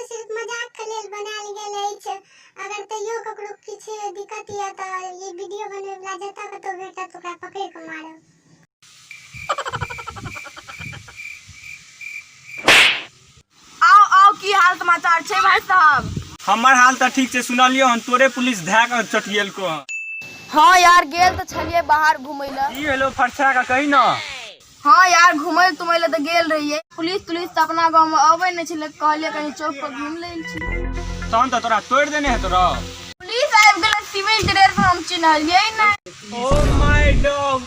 सिर्फ मजाक के लेल बनायल गेल अछि। अगर तैयो ककरो किछु दिक्कत यऽ तऽ ई वीडियो बनबै वला जतऽ कतौ भेटत ओकरा पकड़ि कऽ मारब। आओ आओ, की हाल समाचार छै भाई साहब? हमर हाल तऽ ठीक छै, सुनलियो हन तोरे पुलिस धए कऽ चटियेलको हन। हाँ यार, गेल तऽ छलियै बाहर घुमै लए। की भेलो, फरछा कऽ कही न। हाँ यार, घुमै तुमै लए तऽ गेल रहियै। पुलिस तुलिस तऽ अपना गाँव मे अबै नहि छलै, कहलियै कनि चौक पर घुमि लै छी। तहन तऽ तोरा तोड़ि देने हेतो रौ। पुलिस आबि गेलै सिविल ड्रेस मे, हम चिन्हलियै नहि। ओ my dog.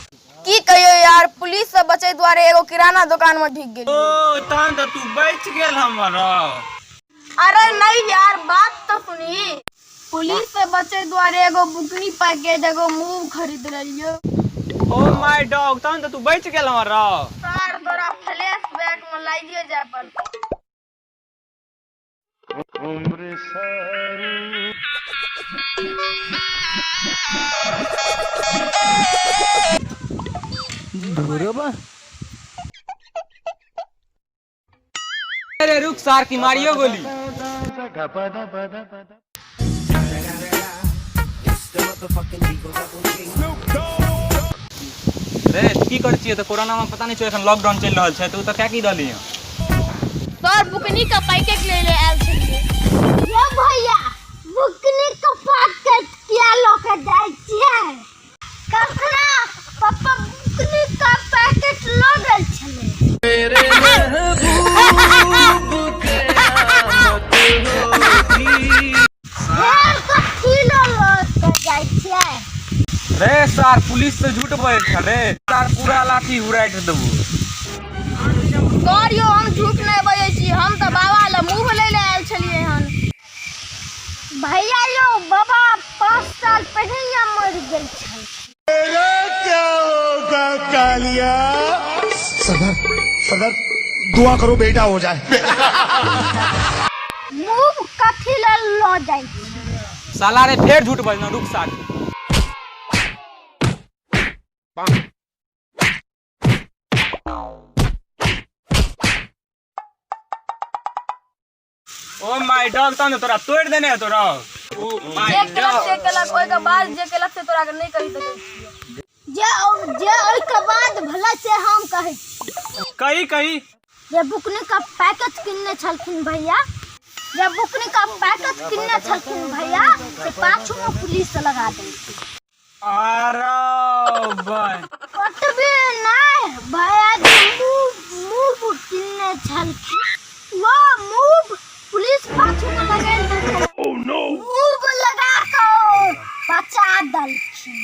की कहियो यार, पुलिस से बचै दुआरे एगो किराना दुकान में ढुकि गेलियै। ओ तहन तऽ तू बचि गेल हमर रौ। अरे नहीं यार, बात तो सुनी। पुलिस से बचे दुआरे एगो बुकनी पैकेट एगो मूव खरीद लेलियो। ओ my dog, तहन तऽ तू बचि गेल हमर रौ। सर, तोरा फ्लैश बैक में लागियो जाय पड़तौ। अरे रुक सार की मारियो गोली। रे की करै छियै? तऽ कोरोना में पता नहि छै, एखन लॉकडाउन चलि रहल छै, तऽ ओ तऽ कए की रहली हँ? सर, बुकनी का पैकेट ले ले आयल छलियै। ये भैया, बुकनी के पैकेट किया लऽ के जाइ छियै? कखना पप्पा बुकनी का पैकेट लऽ गेल छलै। फेर कथी लऽ लऽ के जाइ छियै? रे सार, पुलिस से झूठ बजै छ रे सार, पूरा लाठी उड़ाइट देबो। सर यौ, हम झूठ नहि बजै छी, हम तऽ बाबा लए मूव लै लए आयल छलियै हन। भैया यौ, बाबा 5 साल पहिने मरि गेल छल। सरदार, सरदार, दुआ करो बेटा हो जाए। मूव कथी लऽ लऽ जाइ छी? साला रे, फेर झूठ बजना, रुक सार। ओ my dog, तहन तोरा तोड़ि देने हेतो रौ। ओ my जे केलक डॉग। से केलक, ओहिके बाद जे केलक से तोरा के नहि कहि सकै छियै। जे ओहिके बाद भला से हम कहै छी। कही कही। जे बुकनी का पैकेट किनने छलखिन भैया, जे बुकनी का पैकेट किनने छलखिन भैया, से पाछू में पुलिस लगा देलखिन। अरे भाई। ओतबे नहि भैया, जे मूव मूव किनने छलखिन, वो मूव पुलिस पाछू में लगेल छलै। मूव लगा कऽ बचा देलखिन।